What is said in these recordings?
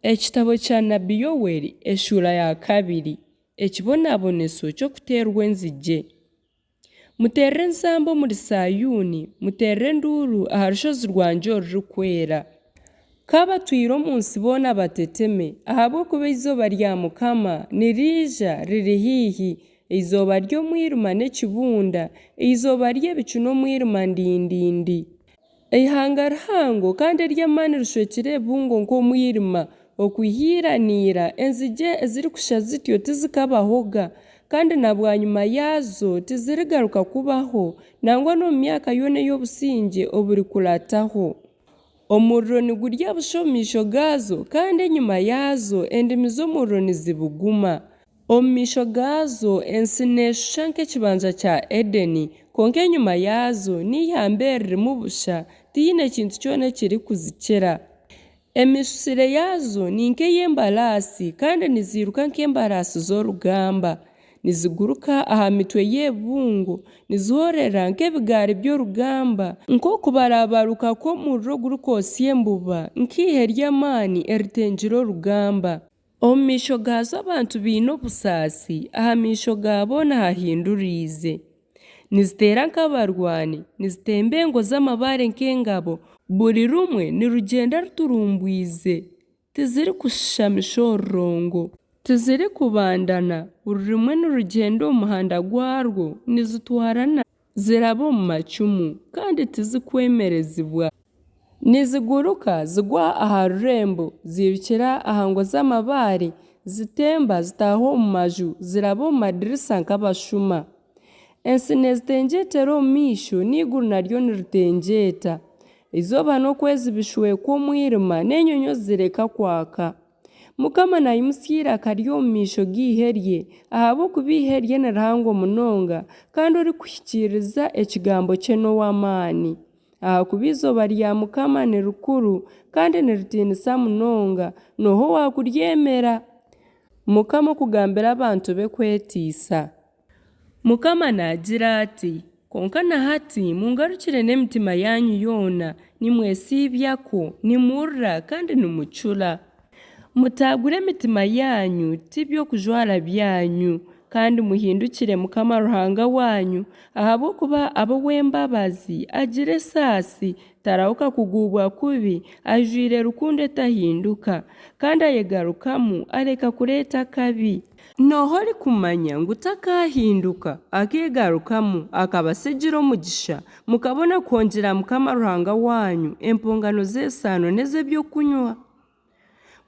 Ekitabo kya nabi Yoeli eshuura ya kabiri, Ekibonaboneso ky'okuteerwa enzigye. Muteerere enzamba omuri Saayuuni, muteerere enduuru aha rushozi rwangye orurikwera. K'abatwire omu nsi boona bateteme, ahabw'okuba eizooba rya Mukama niriija riri haihi, eizooba ry'omwirima n'ekibunda, eizooba ry'ebicu n'omwirima ndindindi. Eihanga rihango kandi ery'amaani rishwekire ebibungo nk'omwirima. Okwiha ira na ira enzigye ezirikushusha zityo tizikabahoga, kandi na bwanyima yaazo tizirigaruka kubaho, nangwa n'omu myaka yoona ey'obusingye oburikurataho. Omuriro nigurya busha omu maisho gaazo, kandi enyima yaazo endimi z'omuriro nizibuguma. Omu maisho gaazo ensi neeshusha nk'ekibanja kya Edeni, kwonka enyima yaazo n'eihamba eririmu busha, tihaine kintu kyona ekirikuzikira. Emisusire yaazo ni nk'ey'embaraasi, kandi niziiruka nk'embaraasi z'orugamba. Niziguruka aha mitwe y'ebibungo, nizihoorera nk'ebigaari by'orugamba, nk'okubarabaruka kw'omuriro ogurikwotsya embuba, nk'eihe ry'amaani eritengire orugamba. Omu maisho gaazo abantu baine obusaasi, aha maisho ga boona hahinduriize. Niziteera nk'abarwani, nizitemba engo z'amabaare nk'engabo, buri rumwe nirugyenda ruturumbwize, tizirikushusha mishororongo. Tizirikubandana, buri rumwe nirugyenda omu muhanda gwarwo, nizitwarana, ziraba omu macumu, kandi tizikwemerezibwa. Niziguruka, zigwa aha rurembo, ziirukira aha ngo z'amabaare, zitemba, zitaaha omu maju, ziraba omu madirisa nk'abashuma. Ensi neezitengyeetera omu maisho, n'eiguru naryo niritengyeta. Eizooba n'okwezi bishwekwa omwirima, n'enyonyoozi zireka kwaka. Mukama naimutsya eiraka rye omu maisho g'eihe rye, ahabw'okuba eihe rye ni rihango munonga, kandi orikuhikiiriza ekigambo kye n'ow'amaani. Ahakuba eizooba rya Mukama ni rikuru kandi niritiinisa munonga, n'oha owaakuryemera? Mukama okugambira abantu be kweteisa. Mukama naagira ati, Kwonka na hati mungarukire n'emitima yaanyu yoona, nimwesiibyakwo, nimurira kandi nimucura. Mutaagure emitima yaanyu, ti by'okujwara byanyu, kandi muhindukire Mukama Ruhanga waanyu, ahabw'okuba aba ow'embabazi, agira esaasi, tarahuka kuguubwa kubi, ajwaire rukundo etahinduka, kandi ayegarukamu, areka kureeta akabi. N'oha orikumanya ngu takaahinduka, akeegarukamu, akabatsigira omugisha, mukabona kuhongyera Mukama Ruhanga waanyu empongano z'esaano n'ez'ebyokunywa?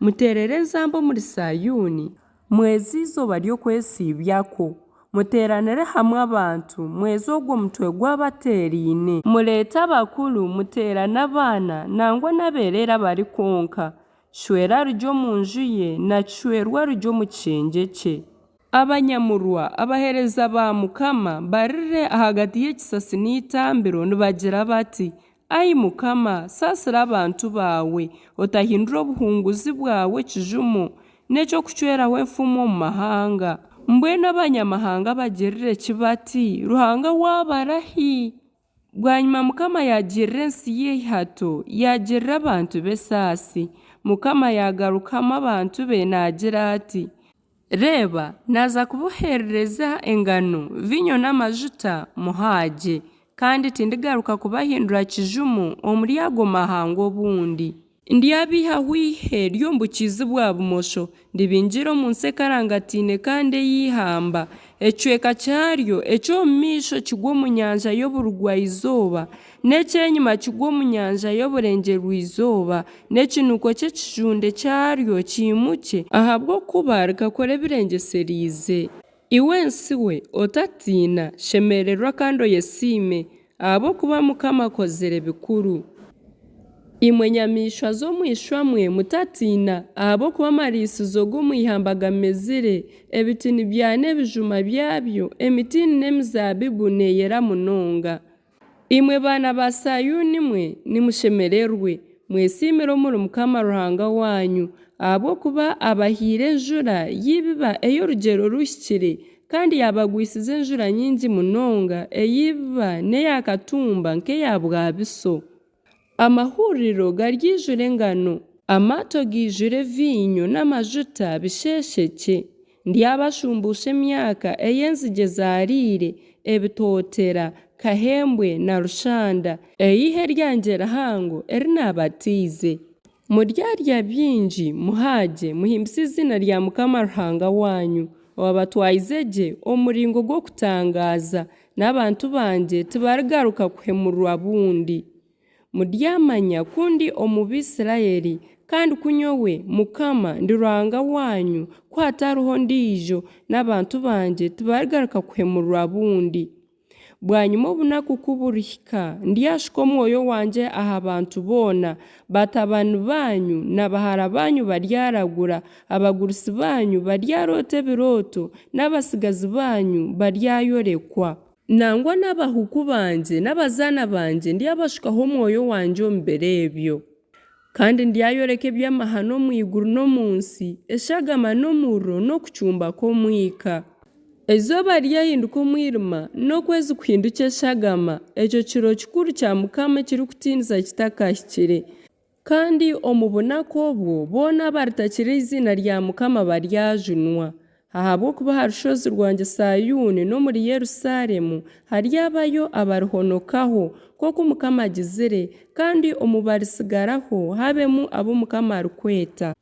Muteerere enzamba omuri Saayuuni, mweze eizooba ry'okwesiibyakwo. Muteeranire hamwe abantu, mweze ogwo mutwe gw'abateeraine. Mureete abakuru, muteerane abaana, nangwa n'abeereere abarikwonka. Kishwera arugye omu nju ye, na kishwerwa arugye omu kishengye kye. Abanyamurwa, abaheereza ba Mukama, barire ahagati y'ekisasi n'eitambiro nibagira bati, Ai Mukama, saasira abantu baawe, otahindura obuhunguzi bwawe ekijumo, n'eky'okucweraho enfumu omu mahanga. Mbwenu abanyamahanga bagirire ki bati, Ruhanga waabo arahi? Bwanyima Mukama yaagirira ensi ye eihato, yaagirira abantu be esaasi. Mukama yaagarukamu abantu be naagira ati, Reeba, naaza kuboherereza engano, viinyo n'amajuta, muhaagye, kandi tindigaruka kubahindura kijumo omuri ago mahanga obundi. Ndyabaihaho eihe ry'omu bukiizi-bwa-bumosho, ndibingire omu nsi ekarangataine kandi ey'eihamba, ekicweka kyaryo eky'omu maisho kigwe omu nyanja y'oburugwa-izooba, n'eky'enyima kigwe omu nyanja y'oburengyerwa-izooba, n'ekinuuko ky'ekijunde kyaryo kiimukye, ahabw'okuba rikakora ebirengyesereize. Iwe ensi we, otatiina, shemererwa kandi oyesiime, ahabw'okuba Mukama akozire bikuru. Imwe nyamaishwa z'omu ishwa mwe, mutatiina, ahabw'okuba amariisizo g'omu ihamba gamezire, ebiti nibyana ebijuma byabyo, emitiini n'emizaabibu neeyera munonga. Imwe baana ba Saayuuni mwe, nimushemererwe, mwesiimire omuri Mukama Ruhanga waanyu, ahabw'okuba abahaire enjura y'eibiba ey'orugyero ruhikire, kandi yaabagwisiza enjura nyingi munonga ey'eibiba n'eya katumba nk'eya bwabiso. Amahuuriro garyaijura engano. Amaato gaijure viinyo n'amajuta bisheeshekye. Ndyabashumbuusha emyaka ei enzigye zaariire, ebitootera, kahembwe na rushanda, eihe ryangye rihango eri naabateise. Muryarya bingi, muhaagye, muhimbise eiziina rya Mukama Ruhanga waanyu, owaabatwariize gye omu muringo gw'okutangaaza, n'abantu bangye tibarigaruka kuhemurwa bundi. Muryamanya ku ndi omu Baisiraeli, kandi ku Nyowe Mukama ndi Ruhanga waanyu, ku hatariho ondiijo, n'abantu bangye tibarigaruka kuhemurwa bundi. Bwanyima obunaku ku burihika, ndyashuka Omwoyo wangye aha bantu boona, batabani baanyu na bahara baanyu baryaragura, abagurusi baanyu baryaroota ebirooto, n'abatsigazi baanyu baryayorekwa. Nangwa n'abahuuku bangye n'abazaana bangye ndyabashukaho Omwoyo wangye omu biro ebyo. Kandi ndyayoreka eby'amahano omu iguru n'omu nsi, eshagama n'omuriro n'okucumba kw'omwika. Eizooba ryahinduka omwirima, n'okwezi kuhindukye eshagama, ekyo kiro kikuru kya Mukama ekirikutiinisa kitakahikire. Kandi omu bunaku obwo boona abaritakira eiziina rya Mukama baryajunwa. Ahabw'okuba aha rushozi rwangye Saayuuni n'omuri Yerusaalemu haryabayo abarihonokaho, nk'oku Mukama agizire, kandi omu baritsigaraho habemu abu Mukama arikweta.